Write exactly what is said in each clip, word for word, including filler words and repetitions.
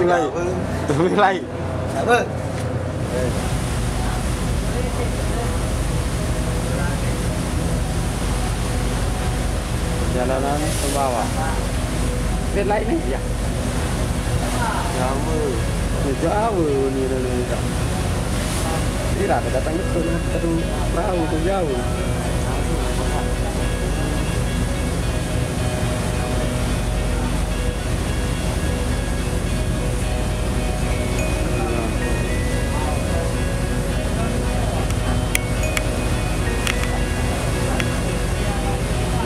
Mulai. Mulai. Apa? Perjalanan Sumbawa. Red light ni? Ya. Jauh. Eh, jauh ni lalu ni. Tidak ada datang betul. Satu perahu tu jauh.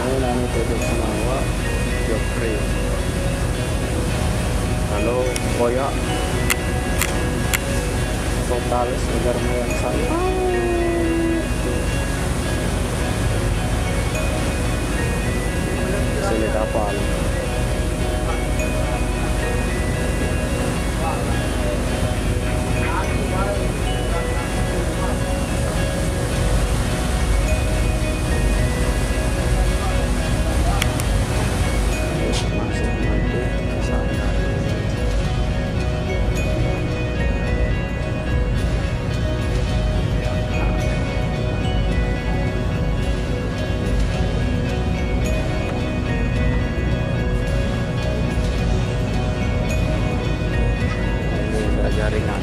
Ini nang itu sama awak, Jopri. Lalu koyak total segar yang sana. Sini kapal. Masuk nanti ke sana. Ini ada jaringan.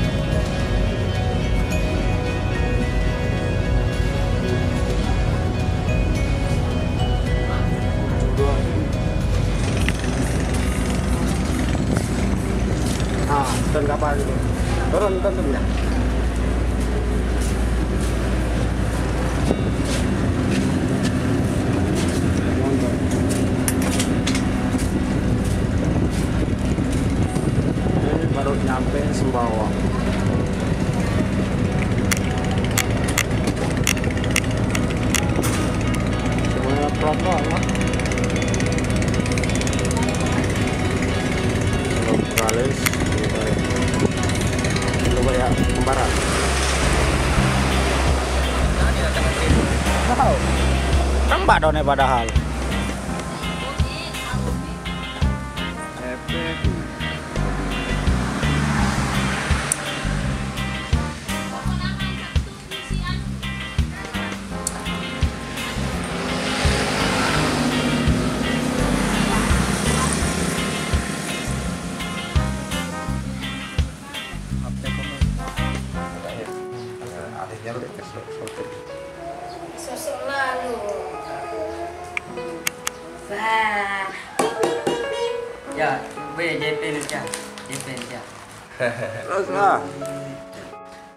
Ah, turun kapal dulu. Turun, turun, turun. Ini baru nyampe Sumbawa. Semuanya protokol, ya. Kalau Australis, coba ya, kembaran. Tahu. Tembak done padahal. Sosok lalu. Wah. Ya, boleh J P ni, Cak. J P ni, Cak. Terus lah.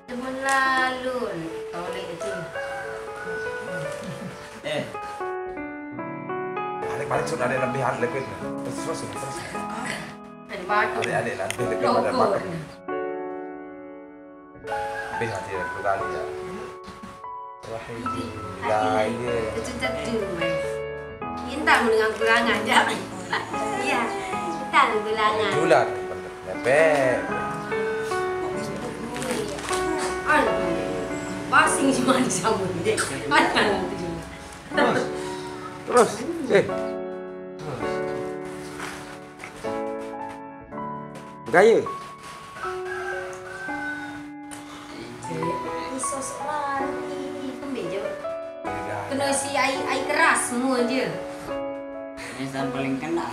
Temen lalu ni. Kau boleh kecil. Eh. Balik-balik sudah ada lebihan liquid ni. Terus, terus, terus. Ada batu. Adik-adik lah, lebih liquid pada Rokok batu. Ni. Lebih hati aku kali ya. Wah, ini. Gila, iya. Itu tentu, Mas. Intan mendengar kurangan, ya. Iya, Intan kurangan. Julan. Lepek. Aduh, basing cuma disambut. Aduh. Terus. Terus. Eh. Gaya. Ini sosok lari. Kembe je. Kena si ai, ai keras semua je. Ini yang paling kena.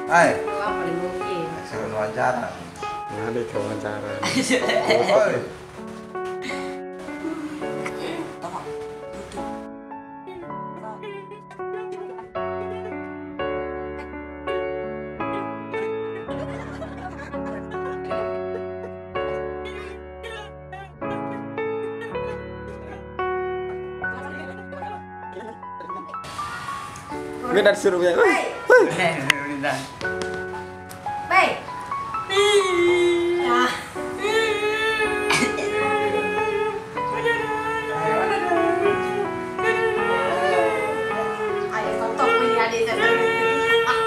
Hai. Wah, paling oke. Saya wawancara. Ada wawancara. Oi. Gue dari suruh ya. Hei. Hei. Baik. Ah. Ayo, tonton punya adik saya. Ah.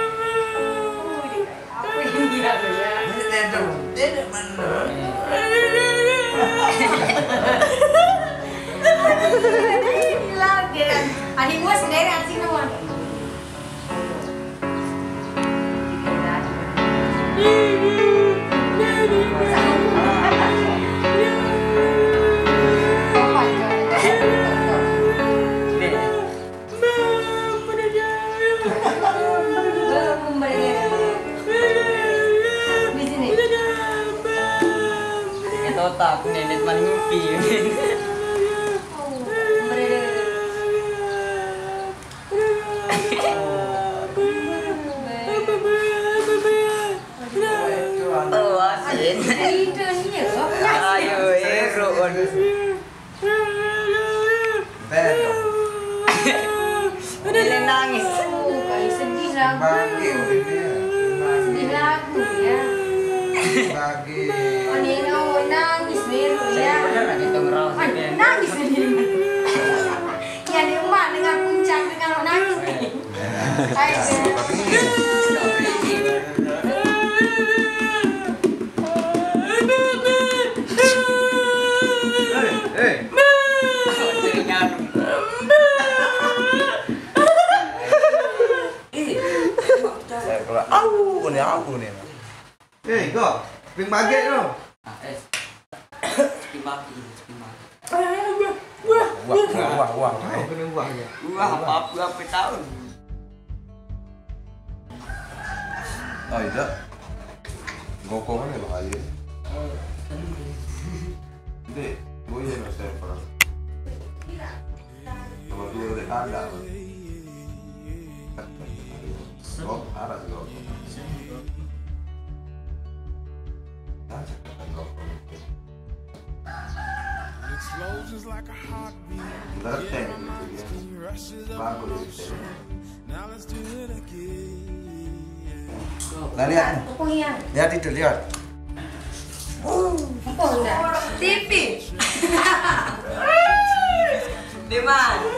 Apa yang dia, ya? Ini dia tu. Dia tak mana? Hilang dia. Adik gua sendiri anjing nama. Aku nenek mani ngupi. Oh, asin. Ayo, ero, waduh. Udah nangis. Sedih lagu. Sedih lagu ya. Oh, Nino nangis, Nino ya. Nangis sedih. Ya, di rumah dengan puncak dengan nangis. Au, ni au ni. Eh, kau, ping baget tu. Wah, wah, wah, wah. Kau kena wah je. Wah, apa-apa, apa tahun? Ah, tidak. Gokong ni bahaya. Dek, boleh nak saya perang? Kalau dia boleh kandang. Oh, arah juga. Dah cakap kan gokong. Ngerti gitu ya. Bagus gitu. Nah, lihat. Apa yang? Lihat itu, lihat. Apa enggak? T V. Di mana?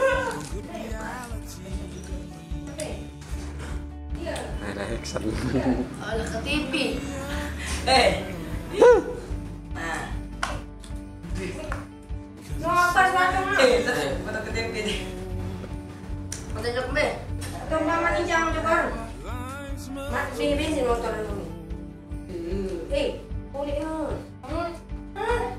Ada action. Ada ke T V. Eh. Nah. Mau apa suatu mah? Eh, terus foto ke T V deh. Foto ke B. Atau mama ni jangan depan. Mak, sini bensin motor dulu. Eh, kulit lu. Hmm. Hmm.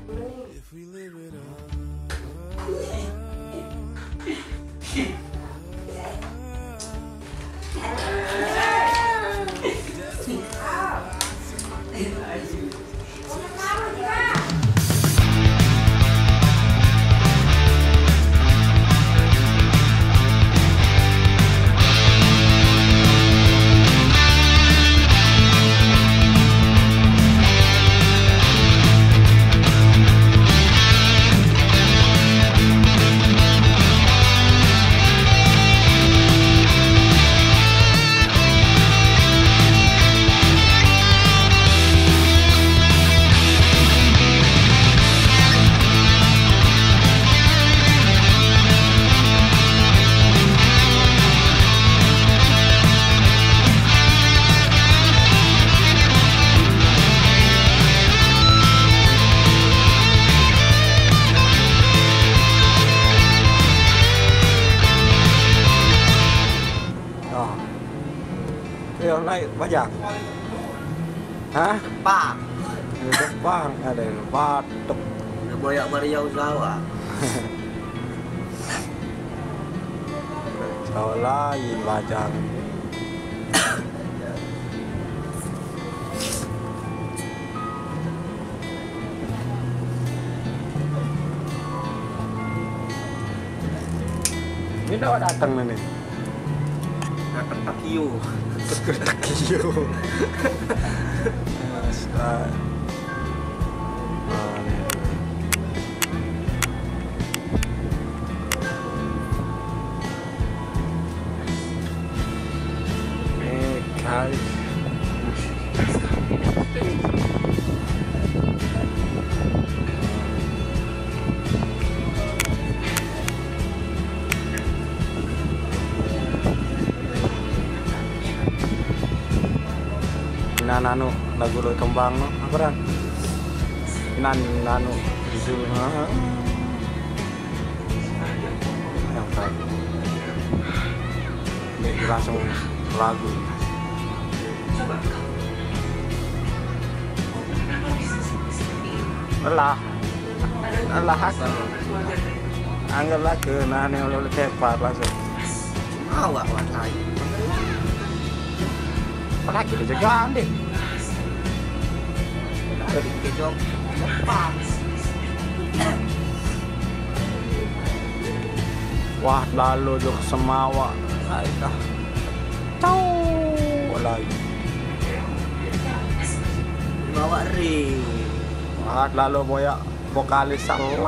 Oh. Yo, naik bajak. Hah? Pak. Di depan ada batuk. Ada boyak bariau Jawa. Tahu lagi bajak. Ini dah datang ni. Datang Takio. Takio. Astaga. Eh, kali. Ina nanu lagu lo kembang no, apa ran? Ina nanu judul, ha? Yang tadi. Ini langsung lagu. Lelah. Lelah aku. Anggaplah ke nane oleh tepat langsung. Awak orang lain. Apalagi dia jaga deh. Ada di kejok. Lepas. Wah, lalo jok semawa. Ay, dah. Tau lagi. Bawa ri. Wah, lalo boya vokalis sang.